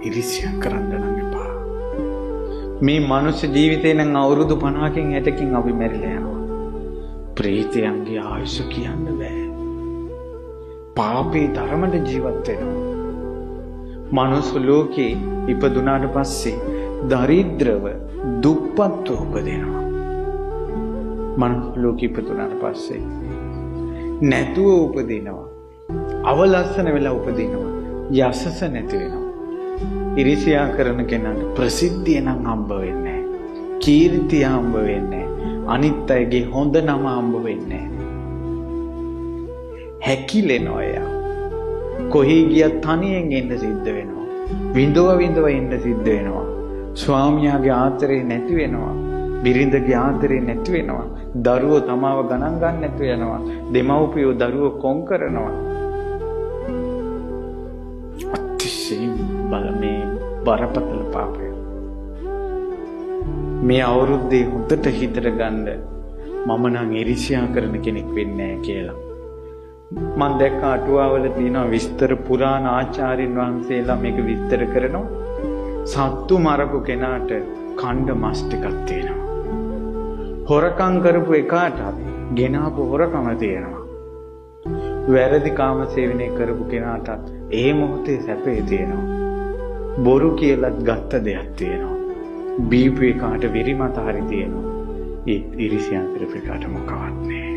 ඉරිසියා කරන්න නම් එපා. මේ මනුෂ්‍ය ජීවිතේ නම් අවුරුදු 50කින් 60කින් අපි මැරිලා යනවා. ප්‍රේතයන්ගේ ආයුෂ කියන්න බෑ. පාපේ තරමට ජීවත් වෙනවා. මනුස්ස ලෝකේ ඉපදුනාට පස්සේ දරිද්‍රව දුප්පත්ව උපදිනවා. මනුස්ස ලෝකේ ඉපදුනාට පස්සේ නැතුව උපදිනවා. අවලස්සන වෙලා උපදිනවා. යසස නැති වෙනවා. ඉරිසියා කරන කෙනාට ප්‍රසිද්ධිය නම් හම්බ වෙන්නේ නැහැ. කීර්තිය හම්බ වෙන්නේ නැහැ. අනිත් අයගේ හොඳ නම හම්බ වෙන්නේ නැහැ. හැකිලෙනවා එයා. කොහේ ගියත් තනියෙන් එන්න සිද්ධ වෙනවා. විඳව විඳව එන්න සිද්ධ වෙනවා. ස්වාමියාගේ ආදරේ නැති වෙනවා. බිරිඳගේ ආදරේ නැති වෙනවා. දරුවෝ තමාව ගණන් ගන්න නැතු වෙනවා. දෙමව්පියෝ දරුවෝ කොන් කරනවා. අතිශයින් බල මේ බරපතල පාපය. මේ අවුරුද්දේ හොඳට හිතට ගන්න මම නම් ඉරිසියා කරන කෙනෙක් වෙන්නේ නැහැ කියලා. මං දැක්ක අටුවාවල තියෙනවා විස්තර, පුරාණ ආචාර්යින් වහන්සේලා මේක විස්තර කරනවා. සත්තු මරපු කෙනාට කණ්ඩ මස් ටිකක් තියෙනවා. හොරකම් කරපු එකාටත් ගෙනාපු හොරකම තියෙනවා. වැරදි කාම සේවනය කරපු කෙනාටත් ඒ මොහොතේ සැපේ තියෙනවා. බොරු කියලත් ගත්ත දෙයක් තියෙනවා. බීපු එකාට විරිමත හරි තියෙනවා. ඒ ඉරිසියා කරපු එකාට මොකවත් නෑ.